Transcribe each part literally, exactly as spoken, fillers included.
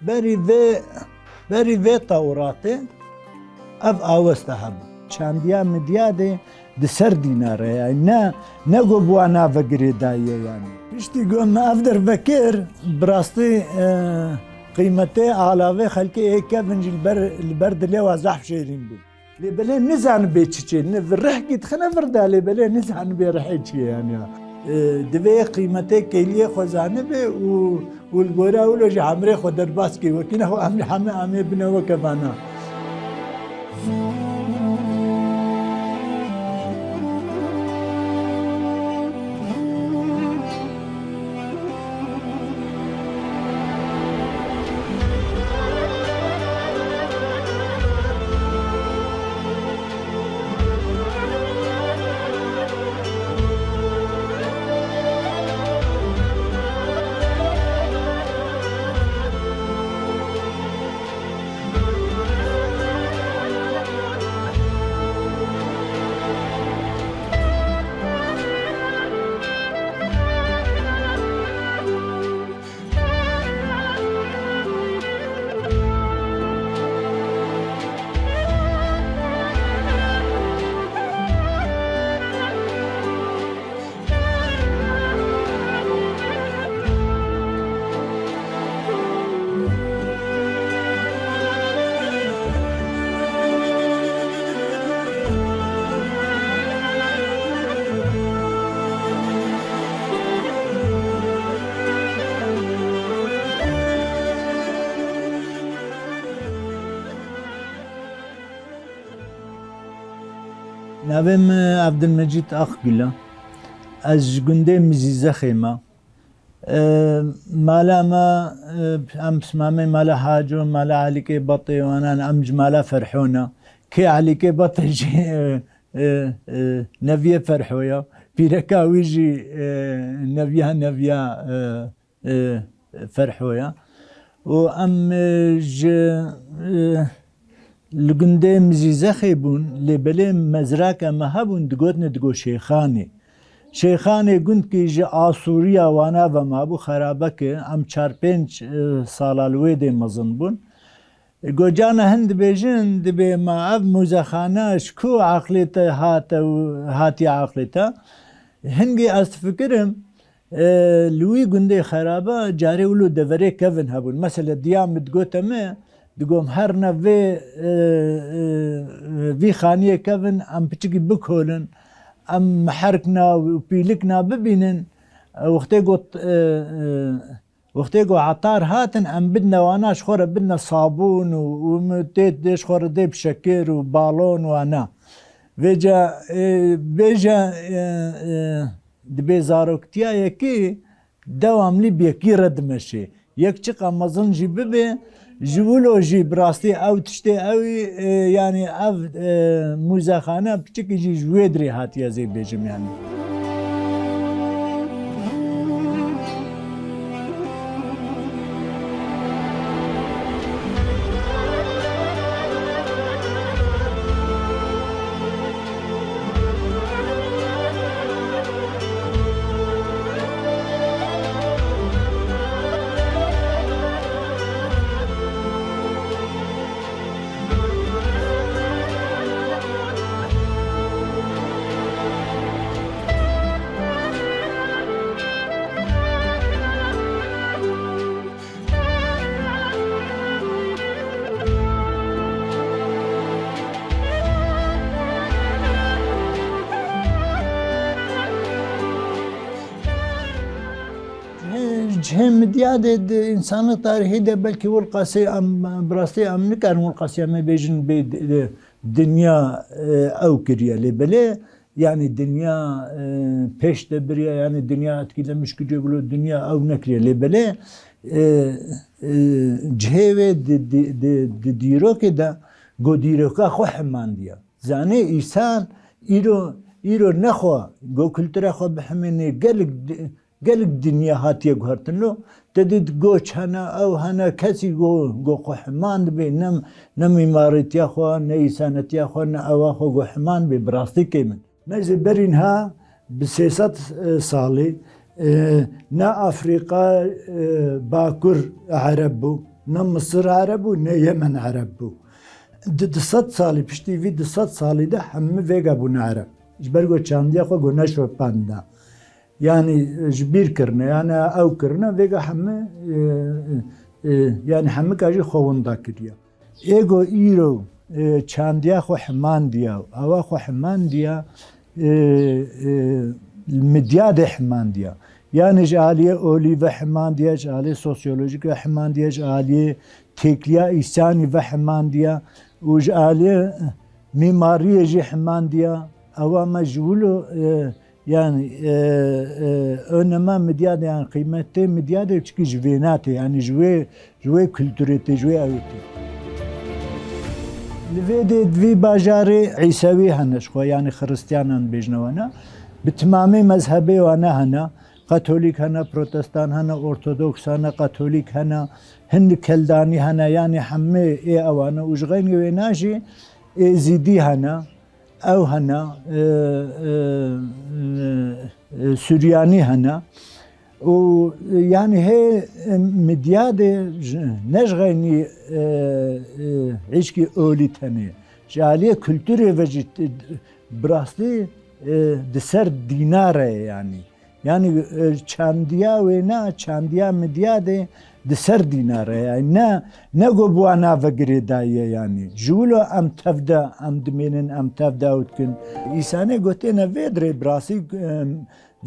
Berî vê, berî vê Tewratê ev awesta hebû. Çandiya Midyadê di ser dînare ye. Ne, ne ku bi wan nave girêdayî ye yanî. Piştî ku me ev derve kir, bi rastî, e, qîmetê alavê xelkê ê kevin jî li ber, li ber dilê wa zehf şêrîn bû. Lê belê nizanibê çi çê, ne vir rihkî dixine vir de, lê belê nizanibê rihê çi ye yanî. E, divê qîmetê kêliyê xwe zanibe û, û li gora wilo jî emrê xwe derbas kê, wekî ne xwe em heme em ê bine weke vana. Navê min Evdilmecîd Akgul e. Ez ji gundê Mizîzexê me. E, mala me, e, em pismamê mala Haco, mala Elîkê Batê wan an, em ji mala Ferho ne. Kê Elîkê Batê jî, e, e, e, neviyê Ferho ya. Pîreka wî jî, e, neviya, neviya, e, e, Ferho ya. Û em, e, ji, e, li gundê Mizîzexê bûn, lê belê mezrake me hebûn, digotinê digo Şêxanê. Şêxanê gundkî ji Asûriya wana ve mabû, xerabeke, em çar pênc, e, sala li wê dê mezin bûn. Gocana hin dibêjin, dibê ma ev muzexane ji ku aqlê te hate û hatiye aqlê te? Hingê ez difikirim, e, li wî gundê xeraba carê wilo deverê kevin hebûn. Mesela diya min digote me, digom her ne vê, e, e, vî xaniyê kevin, em piçikî bikolin, em miherkna û pîlikna bibînin. E, wextê got, e, e, Wextê ku etar hatin, em bidine wana, ji xwe re bidine sabûn û, û min tê, tê ji xwe re dê bi şekir û balon wana. Vêca, e, bêje, e, e, dibê zaroktiya yekî dewamlî bi yekî re dimeşê. Yek çiqa mezin jî bibe, ji wilo jî bi rastî ew tiştê ew, e, yanî ev, e, muzexane piçikî jî ji wê dirê hatiye, ez ê bêjim yanî. Cihê Midyadê di însanê tarîhî de belkî wilqasî em, bi rastî em nikarin wilqasî em ê bêjin bê di-, di-, dinya, e, ew kiriye. Lê belê, yanî dinya, e, pêş de biriye, yanî dinya etkilemiş kiriye, bilo dinya ew nekiriye. Lê belê, e, e, cihê wê di, di, di, di dîrokê de go dîroka xwe hemandiye. Zanê îsan îro, îro nexwe go kultura xwe bihemênê, gelek di-, gelek dinya hatiye guhertin lo. Te dît goç hene, ew hene, kesî go, go xwe heman dibe, ne, ne mîmarîtiya xwe, ne îsanetiya xwe, ne ewa xwe go heman dibe, bi rastî kêm in. Me ji berî niha bi sê sed, e, salî, e, ne Afrîqa, e, Bakur Ereb bû, Ne Misir Ereb bû, ne Yemen Ereb bû. Di du sed salî, piştî vî du sed salî de hemî vêga bûne Ereb. Ji ber ku çandiya xwe ku neşopandina. Yanî ji bîr kirine, yanî ew kirine, vêga hemî, e, e, e, yanî hemika jî xwe winda kiriye. Ê ku îro, e, çandiya xwe himandiya, ewa xwe himandiya, e, e, Midyadê himandiya. Yanî ji aliyê olî ve himandiya, ji aliyê sosyolojîk ve himandiya, ji aliyê têkiliya îsanî ve himandiya û ji aliyê mîmariyê jî himandiya. Ewa me ji wilo, e, yanî, e, e, önema Midyadê, yanî qîmetê Midyadê çikî ji vêna tê, yanî ji wê, ji wê kulturê tê, ji wê ewê tê. Li vê dê di vî bajarê Îsewî hene ji xwe, yanî Xiristiyanan bêjine wana. Bi timamê mezhebê wana hene. Katolîk hene, Protestan hene, Ortodoks hene, Katolîk hene, hin Keldanî hene, yanî hemê ê ewane û ji xeynî wêna jî Êzîdî hene, ew hene, e, e, e, e, Suryanî hene. Û, e, yanî hê, e, Midyadê ji, ne ji xeynî, e, e, hişkî olî tenê. Ji aliyê kulturê ve jî, e, bi rastî, e, di ser dîna re ye yanî. Yanî, e, çandiya wêna, çandiya Midyadê di ser dîna re ye. Ne, ne ku bi wana ve girêdayî ye yanî. Ji wilo em tev de, em dimênin, em tev de ew dikin. Îsanê ku têne vê dirê bi rastî, e,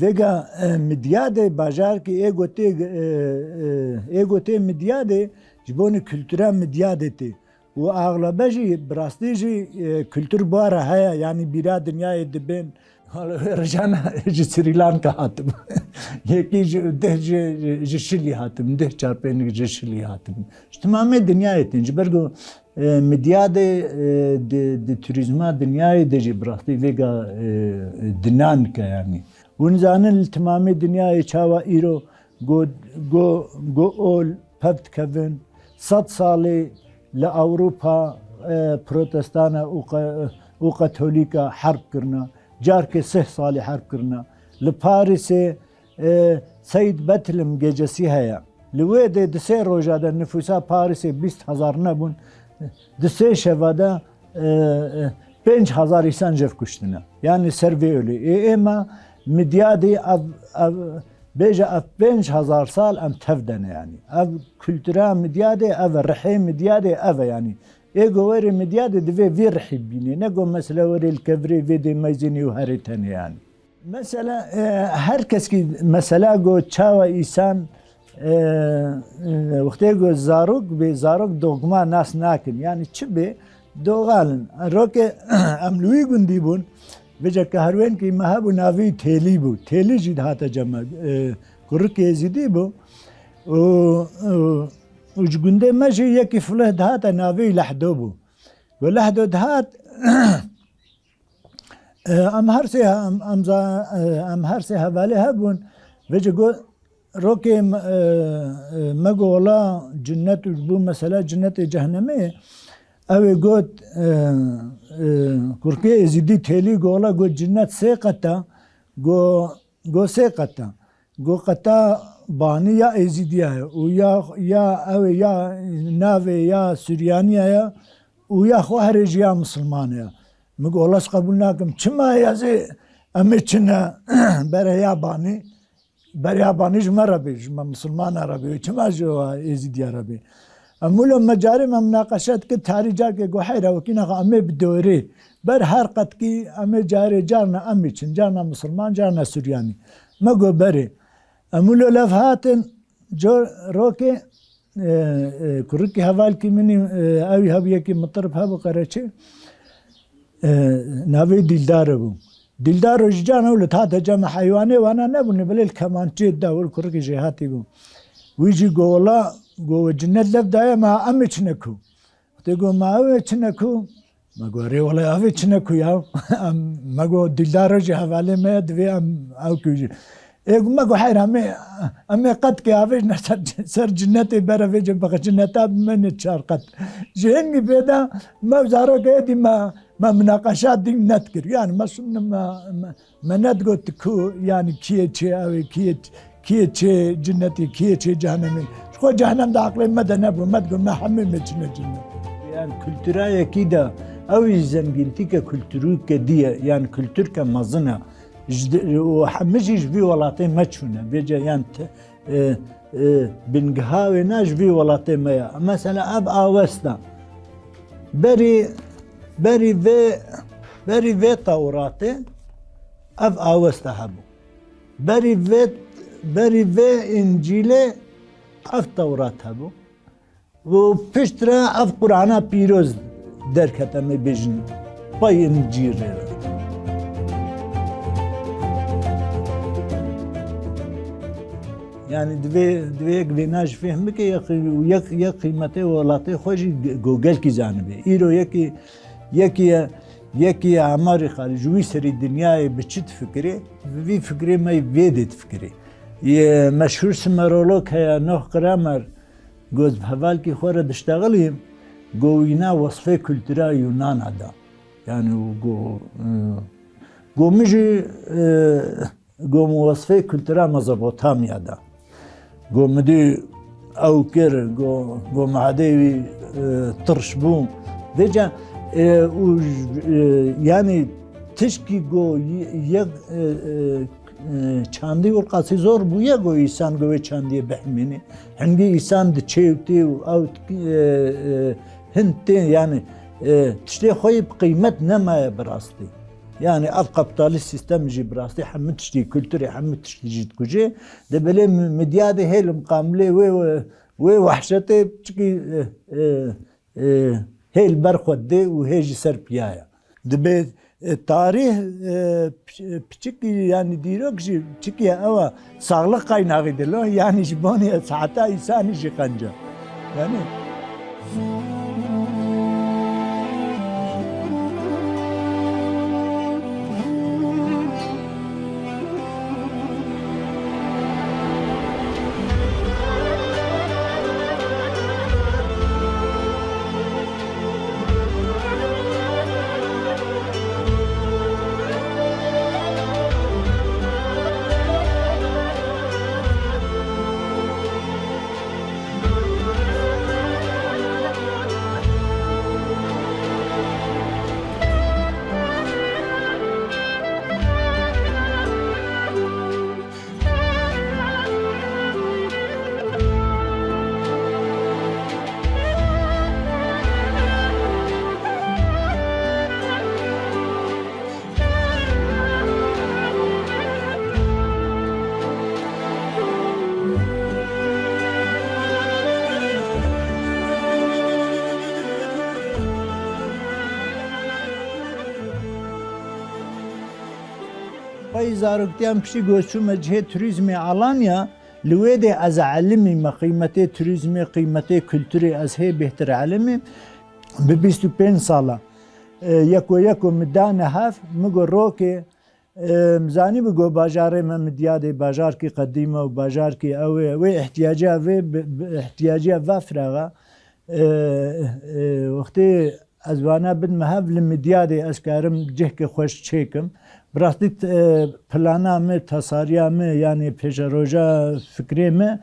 vêga, e, Midyadê, bajarekî ê ku tê, e, e, ê ku tê Midyadê, ji bo kultura Midyadê tê. Û axlebe jî, bi rastî jî, e, kultur bi wa re heye, yanî bîra dinyayê dibên. Rijana ji Srî Lanka hatim. Yekî ji, deh ji, ji Şilî hatim, deh çarpênik ji Şilî hatim. Ji timamê dinyayê tên. Ji ber ku, e, Midyadê, e, di, di turîzma dinyayê de jî bi rastî vêga, e, dinan ke yanî. Hûn zanin li timamê dinyayê çawa îro go, go, go ol pev dikevin. Sed salê li Ewropa, e, protestana û qe-, û katolîka herb kirine. Carkê sih salî herb kirine. Li Parîsê, e, Seyd Betlim gecesî heye. Li wê dê di sê roja de nifûsa Parîsê bîst hezar nebûn. Di sê şeva de, e, e, pênc hezar îsan jev kuştine. Yanî ser vê olê. Ê êma Midyadê ev, ev, bêje ev pênc hezar sal em tev de ne yanî. Ev kultura Midyadê ev e, rihê Midyadê ev e yanî. Ê ku were Midyadê divê vê rihî bîne. Ne ku mesele were li kevirê vê dê meyzênê û herê tenê yanî. Mesela, e, her keskî mesela ku çawa îsan, e, e, wextê ku zarok bê, zarok dogma nas nakin. Yanî çi bê, doxal in. Roke em li wî gundî bûn, vêca keherwênkî me hebû, navê wî Têlî bû. Têlî jî dihate cem me, e, kurikê Êzîdî bû. Û, û, û ji gundê me jî yekî filih dihate, navê wî Lehdo bû. Ku Lehdo dihat, E, em her sê, em, em za-, e, em her sê hevalê hebûn. Vêce got, rokê me, e, e, me got, wela cinnet û ji bo mesele cinnetê cehnemê, ew ê got, e, e, kurkê Êzîdî Têlî got, wela got, cinnet sê qet e, got, got, sê qet e. Got, qeta banî ya Êzîdiya ye û ya, ya ew ê ya navê ya Suryanî ye û ya xwe herê jî ya misilman e. Min got, wela ez qebûl nakim. Çima ez ê, em ê çine bere ya banî, bere ya banî ji me re bê, ji me misilmana re bê. Çima ji wa Êzîdiya re bê? Em wilo me carê me minaqeşe dikir, tarî carkê got, heyra wekî naxa em ê bi dorê. Ber her qetkî em ê carê carna em ê çin, carna misilman, carna Suryanî. Me got, berê. Em wilo lev hatin, cor rokê, e, e, kurikî hevalkî min î, e, ew hebû yekî mitirib hebû qereçê. E, navê Dîldar bû. Dîldar o ji can ew li tate cem heywanê wana nebûne, belê li kemançê da, wir kurikî jêhatî bû. Wî jî got, wela, got, we cinnet lev daye me, em ê çine ku. Wextê got, me ew ê çine ku? Me got, rê wela ev ê çine ku ya? Em, me got, Dîldar o jî hevalê me ye, divê em ew ku jî. Ê, me got, heyr, em ê, em ê qetkê avêjne ser, ser cinnetê bere vêce bixe cinneta bi me ne çar qet. Ji hingî pê de me zarok êdî me, me minaqeşa dîn nedikir. Yani me şun-, me, me, me nedigot ku, yani kiyê çê ew ê, kiyê ç-, Kê çê cinnetî, kê çê cehenemî. Ji xwe cehenem di aqlê me de nebû. Me digot me hemê me çine cinnet. Yan kultura yekî de, ew jî zengîntîke kulturûke dî ye, yan kulturke mezin e. Ji di-, û hemî jî ji vî welatê me çûne. Vêce yan te-, e, e, bingiha wêna ji vî welatê me ye. Mesela ev Awesta. Berî, berî vê, berî vê Tewratê ev Awesta hebû. Berî vê, berî vê Încîlê ev Tewrat hebû. Û piştre ev Qur'ana pîroz derket, em ê bêjin, pey Încîlê. Yani divê, divê yek vêna jî fêhm bike, yek, yek, yek qîmetê welatê xwe jî go-, gelkî zanibe. Îro yekî, yekî ye, yekî ye Emarî Xalî, ji wî serî dinyayê bi çi difikirê, bi vî fikirê me vê dê difikirê. Yê meşhûr simerolog heye, Noh Kramer, Got, bi hevalkî xwe re diştexilîm, got, wîna wesfê kultura Yunana da. Yani û got, e, got, min jî, e, got, min wesfê kultura Mezopotamya da. Got, min dî ew kir, got, got, mehedê wî, e, tirş bû. Vêca, e, û, e, yani tişkî got, y-, yek, e, e, e, çandî û qasî zor bûye ku îsan ku wê çandiyê bihimînî. Hingî îsan diçê û tê û ew, e, e, hin tê, yani, e, tiştê xwe yê bi qîmet nemaye bi rastî. Yani ev kapitalîst sîstem jî bi rastî hemû tiştî, kulturê hemû tiştî jî dikuje. De belê mi-, midyadê hê li miqabilê wê, wê, wê wehşetê piçikî, e, e, e, hê li ber xwe didê û hê ji ser piya ye. Dibê, e, tarîh, e, piç-, piçikî, yani dîrok jî piçikî ye, ew e, saxlıq qaynaxî dilo, yani ji bonê saeta îsanî jî qenc e. Yani. Pey zaroktiyan piştî ku ez çûme cihê turîzmê Alanya, li wê dê ez elimî me qîmetê turîzmê, qîmetê kulturê ez hê bêhtir elimî. Bi bîst û pênc sala, e, yeko yeko min dane hev, min got rokê, e, min zanîbû got bajarê me Midyadê bajarkî qedîm e û bajarkî ew ê, wê ihtiyaciya vê, bi, bi ihtiyaciya va firaxa, e, e, wextê ez wana bidme hev li Midyadê ez karim cihkê xweş çêkim. Bi rastî, e, plana me, tasariya me, yanî pêşeroja fikrê me,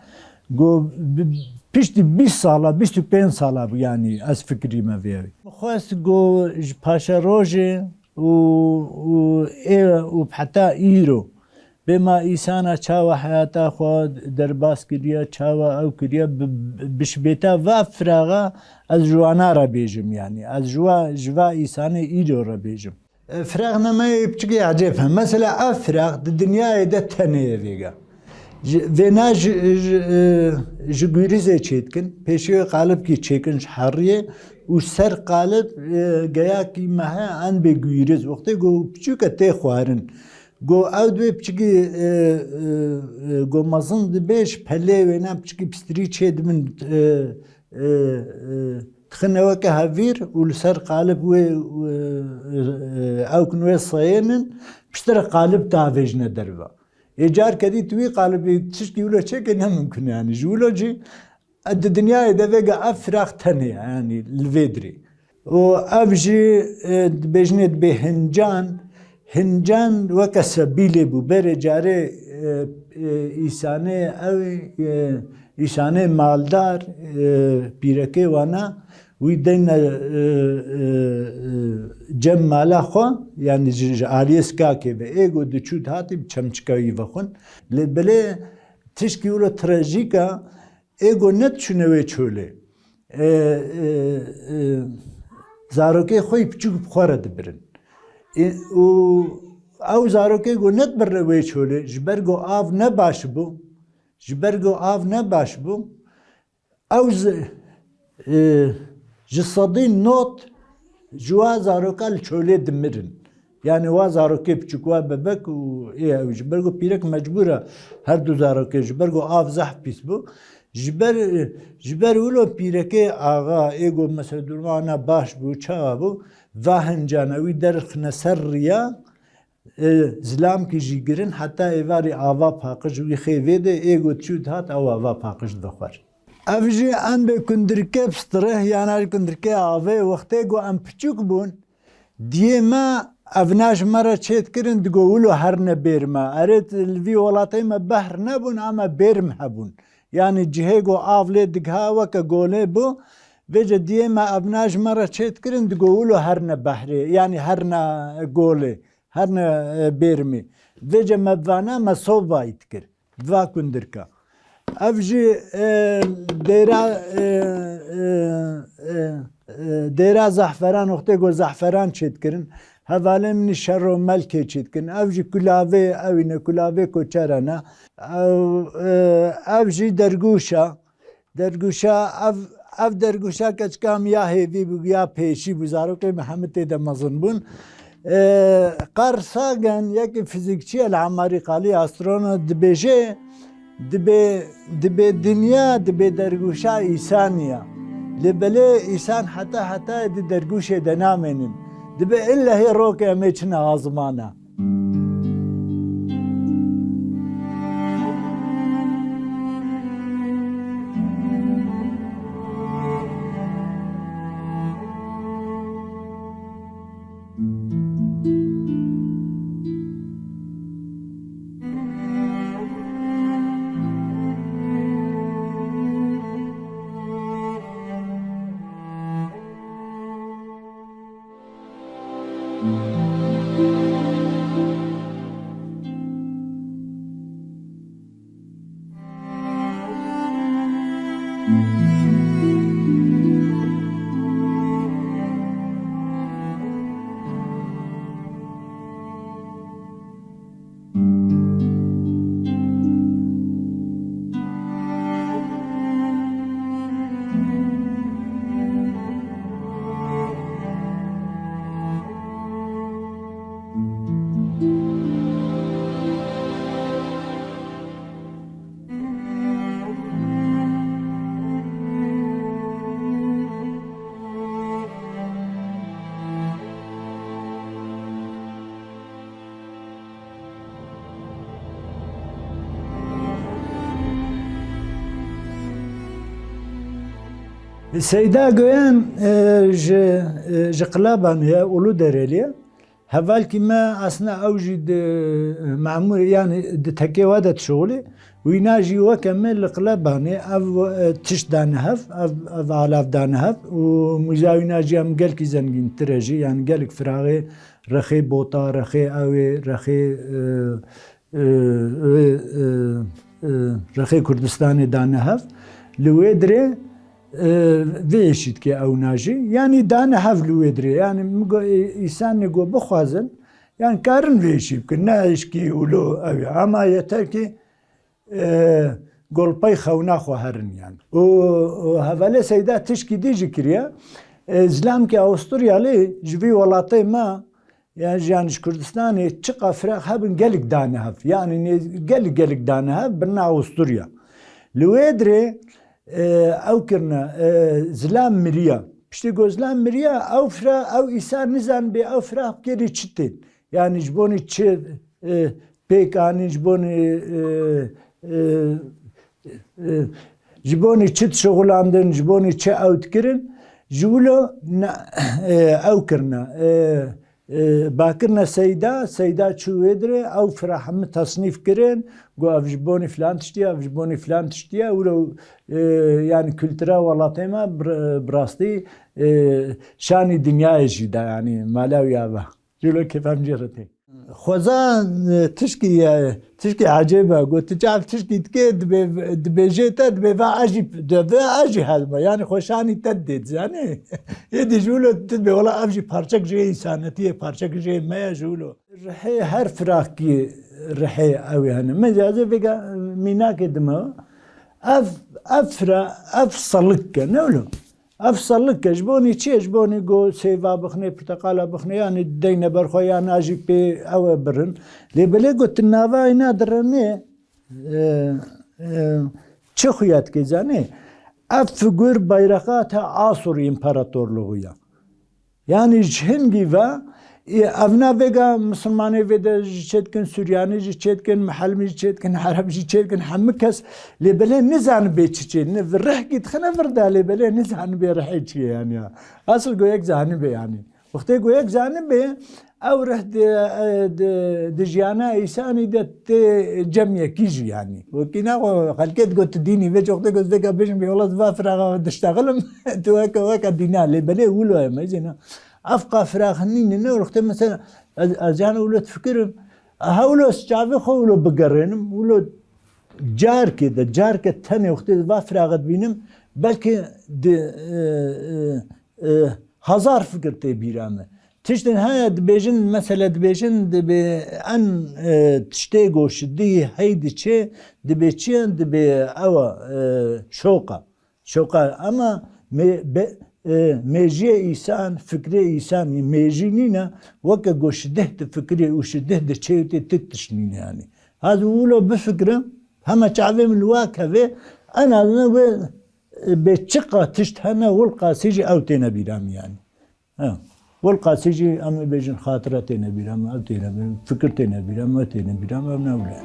got, bi, piştî bîst sala, bîst û pênc sala bû, yanî ez fikirî me vê. Min xwest got ji paşerojê û, û ê û heta îro. Bê ma îsana çawa heyata xwe derbas kiriye, çawa ew kiriye, bi, bi, bi şibêta va firaxa ez ji wana re bêjim, yanî ez ji wa, ji va îsanê îro re bêjim. E, firaxnameyê piçikê ecêb he. Mesela ev firax di dinyayê de tenê ye vêga. Ji, vêna ji, ji, e, ji Gûrizê çêdikin, pêşiyê qalibkî çêkin ji heriyê û ser qalib, e, geyakî me he en bê Gûriz. Wextê ku piçûk e tê xwarin. Go ew divê piçikî, e, e, e, go mezin dibe ji pelê wêna piçikî pistirî çê dibin, e, e, e, dixine weke hevîr û li ser qalib wê, e, e, e, ew kin wê seyênin, piştre qalib tavêjine derve. Ê carke dî tu wî qalibî tişkî wilo çêke ne mimkun e, yanî ji wilo jî, e, di dinyayê de vêga ev firax tenê ye, yanî li vê dirê. Û ev jî, e, dibêjinê dibê hincan, hincan weke sebîlê bû. Berê carê, e, E, e, îsanê ew, e, îsanê maldar, e, pîrekê wana, wî deyne, e, e, e, cem mala xwe, yanî ji, ji aliyê skakê ve. Ê go diçû dihatî bi çemçika wî vexwin. Lê belê tişkî wilo trajîk a, ê go nediçûne wê çolê. E, e, e, zarokê xwe yî piçûk bi xwe re dibirin. E, û ew zarokê go nedibirne wê çolê, ji ber go av ne baş bû, ji ber go av ne baş bû, ew zi-, e, ji sedî not ji wa zaroka li çolê dimirin. Yanî wa zarokê piçûk, wa bebek û ê ew, ji ber ku pîrek mecbûr e her du zarokê, ji ber ku av zehf pîs bû. Ji ber, ji ber wilo pîrekê axa ê ku mesela duruma wana baş bû, çawa bû, va hincane wî derxine ser riya, e, zilamkî jî girin, heta êvarî ava paqij wî xê vê de, ê ku çû dihat ew ava paqij dixwar. Ev jî em bê kundirke pistireh, yan her kundirke avê, wextê ku em piçûk bûn, diyê me evna ji me re çêdikirin, digo wilo herne bêr me. Erê, li vî welatê me behr nebûn, ama bêrm hebûn. Yanî cihê ku av lê digiha weke golê bû, vêce diyê me evna ji me re çêdikirin, digo wilo herne behrê, yanî herne golê, herne, e, bêrmê. Vêce me vana me sovayî dikir. Va kundirka. Ev jî, e, dêra, e, e, e, e, dêra zehferan, wextê ku zehferan çêdikirin, hevalê min î şer û melkê çêdikirin. Ev jî kulavê, ew îne kulavê koçera ne. Ew, e, ev jî dergûşa. Dergûşa, ev, ev dergûşa keçika min ya hêvî bû, ya pêşî bû, zarokê min hemî tê de mezin bûn. E, Carl Sagan, yekî fizîkçî ye li Emarî Qalî, astronot, dibêje, dibê, dibê dinya, dibê dergûşa îsanî ya. Lê belê îsan heta hetayê di dergûşê de namênin. Dibê illehê rokê em ê çine azmana. Seyda Goyan, e, ji, e, ji Qilabanê ye, Uluderelî ye. Hevalkî me aslında ew jî di, e, memûr, yanî di tekê we de dişixulê. Wîna jî weke me li Qilabanê ev, e, tişt dane hev, ev, ev alav dane hev û mûza wîna jî em gelkî zengîntir e jî, yanî gelek firaxê rexê bota, rexê ewê, rexê, e, e, e, e, e, rexê Kurdistanê dane hev. Li wê dirê, e, vê êşî dike ewna jî. Yanî dane hev li wê dirê. Yanî min got, e, îsanê got bixwazin, yanî karin vê êşî bikin. Ne êşkî wilo ew e. Ama yeter ki, e, golpey xewna xwe herin yan. Û, û hevalê Seyda tişkî dî jî kiriye. E, zilamkî Awisturyalî ji vî welatê me, yan jî, yan ji Kurdistanê çiqa firaq hebin gelek dane hev. Yanî nê-, gelek gelek dane hev birine Awusturya. Li wê dirê, e, ew kirine, e, zilam miriya. Piştî ku zilam miriya, ew fira-, ew îsa nizanibê ew firaq bikêrî çi tên. Yanî ji bonî çi, e, pêk anîn, ji bonî, e, e, e, ji bonî çi dişixulandin, ji bonî çi ew dikirin, ji wilo ne, e, ew kirine, e, E, ba kirine Seyda, Seyda çû wê dirê, ew fira hemî tesnîf kirin, got, "Ev ji bonî filan tiştî ye, ev ji bonî filan tiştî ye." Wilo, e, yanî kultura welatê me bi, bi rastî, e, şanî dinyayê jî da, yanî mala wî ava. Jî wilo kêfa min jê re tê. Xweza, e, tişkî ye, tişkî ecêb e. Got, "Tu çav tişkî dikê, dibê, dibêjê te, dibê va ez jî, dibê ez jî hezme." Yanî xweşanî te didê, dizanî? Êdî ji wilo tu dibê, wela ev jî parçek ji însanetiyê, parçek ji me ye ji wilo. Rihê her firaxkî rihê ew ê hene. Min jî ez ê vêga mînakê dime. Ev, ev fira, ev selik e, ne wilo? Ev selik e, ji bonî çi ye? Ji bonî got sêva bixne, pirteqala bixne, yanî deyne ber xwe, yan a jî pê ew e birin. Lê belê got tu nava îna direnê, e, e, çi xuya dike zanê? Ev figur bayraqa te Asûrî împaratorluğu ya. Yanî ji hingî ve, e, ev na vêga misilmanê vê de jî çêdikin, Suryanî jî çêdikin, Mihelmî jî çêdikin, Ereb jî çêdikin, hemû kes lê belê nizanibê çi çê. Ne, rihkî dixine vir de lê belê nizanibê rihê çi ye yanî ya. Asil go yek zanibê yanî. Wextê go yek zanibê, ew rih di, e, di, di jiyana îsanî de tê cem yekî jî yanî. Wekî naxwe xelkê digot tu dînî vê çi wextê got vêka bêjin bê wela va firaxa diştexilim, tu weke, weke dîna lê belê wilo ye mezîna. Ev qa firax nîne ne wextê mesela ez, ez yani wilo difikirim. Hewlo ez çavê xwe wilo bigerênim, wilo carkê de, carke tenê wextê va firaxe dibînim, belkî di, e, e, e, hezar fikir tê bîra me. Tiştin heye dibêjin, mesele dibêjin, dibê en, e, tiştê go şidî hey diçê, dibê çi ye? Dibê ew e, şoqa. Şoqa, ama me-, be-, e, mêjiyê îsan, fikrê îsan, mêjî nîne, weke go şideh difikirê û şideh diçê tê tik tişt nîne yanî. Ez wilo bifikirim, hema çavê min li wa kevê, en azından wê, e, bê çiqa tişt hene, wilqasî jî ew têne bîra min yanî. Ha. Wilqasî jî em ê bêjin xatire têne bîra min, ew têne bîra min, fikir têne bîra min, ew têne bîra min, ew ne wile.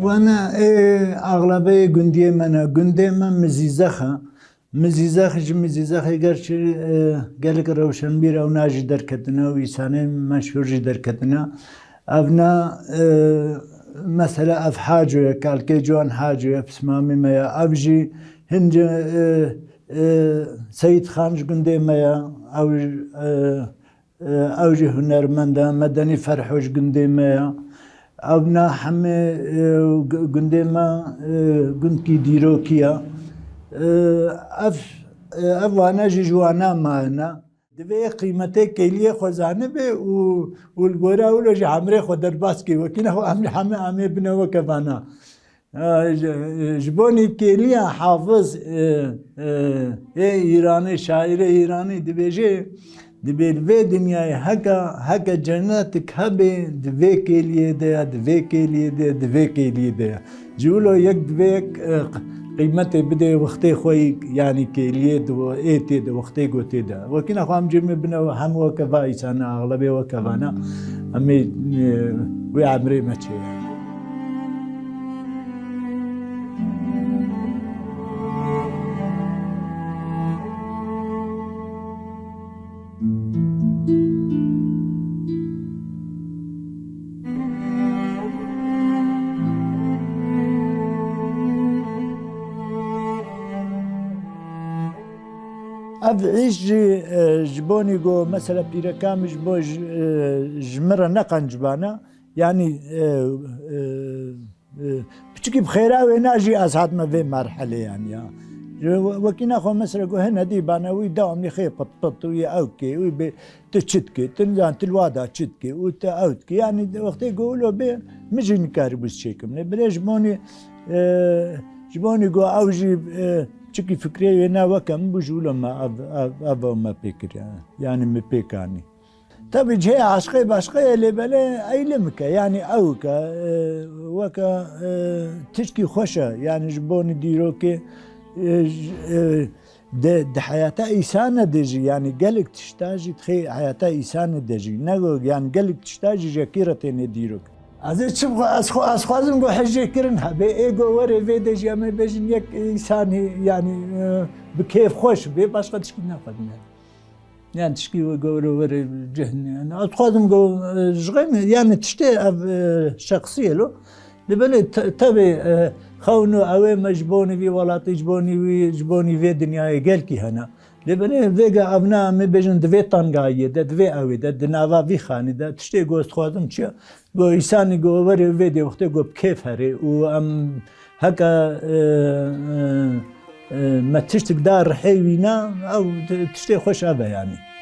Wana ê axlabeyê gundiyê me ne. Gundê me Mizîzex e. Mizîzex ji Mizîzexê gerçî, e, gelek rewşenbîr ew na jî derketine û îsanê meşhûr jî derketine. Ev na, e, mesela ev Haco ye, kalkê ciwan Haco ye, pismamî me ye. Ev jî hin, e, e, Seyîd Xan ji gundê me ye. Ew, e, E, ew jî hunermend e, Medenî Ferho ji gundê me ye. Ew na hemê, e, gu-, gundê me, e, gundkî dîrokî ye. E, ev, e, ev wane jî ji wana me ne. Divê qîmetê kêliyê xwe zanibe û, û li gora wilo jî emrê xwe derbas kê. Wekî ne xwe em hemê em ê bine weke vana. E, ji, ji bo nîkêliya Hafiz, e, e, ê Îranê, şaîrê Îranî dibêje, dibê li vê dinyayê heke, heke cennetik hebe, di vê kêliyê de ye, di vê kêliyê de ye, di vê kêliyê de ye. Ji wilo yek divê yek, e, qîmetê bidê wextê xwe yî, yanî kêliyê di ê tê de, wextê gotê de. Wekî nexwe em cêmê bine hem weke va îsana, axlebê weke vana, em ê, e, wê emrê me çê ye. Ev îş jî, e, ji bonî ku mesela pîreka min ji bo ji, e, ji min re neqencibana, yanî, e, e, e, piçikî bi xêra wêna jî ez hatime vê merhelê yanî ya. Ji we-, wekî nexwe mesela ku hene dîbana wî dewamlî xê pit pit û yê ew kê û bê tu çi dikê, tu nizan tu li wa da çi dikê û tu ew dikê. Yanî wextê ku wilo bê min jî nikaribû çêkim. Lê belê ji bonî, e, ji bonî ku ew jî, e, çikî fikrê wê ne weke min bû ji wilo me ev, ev, ev me pê kiriye. Yanî min pê kanî. Tabi cihê aşqê başqe ye, lê belê eylem ke, yanî ew ke, e, weke, e, tişkî xweş e, yanî ji bonî dîrokê, e, j-, e, di, di heyata îsane de jî, yanî gelek tişta jî dixê heyata îsane de jî. Ne go, yanî gelek tişta jî ji kî re têne dîrok. Ez ê çi bixwe-, ez xwe-, ez xwazim go hejê kirin hebe, ê go were vê de jî em ê bêjin yek îsanî, yanî, e, bi kêf xweş bê, başqa tişkî naxwazim yani. Yani tişkî we gore were cihn yani. Ez xwazim go, e, ji xwe yani tiştê ev, e, şexsî ye lo. Lê belê te-, tevê, e, xewno ew ê me ji bonî vî welatî, ji bonî wî, ji bonî vê dinyayê gelkî hene. Lê belê vêga ev ne, em ê bêjin di vê tengayiyê de, di vê ewê de, di nava vî xanî de, tiştê go ez dixwazim çi ye? Go îsanî go were vê dê wextê go bi kêf herê û em heke, e, e, e, me tiştik da rihê wî ne, ew tiştê xweş ev e yani.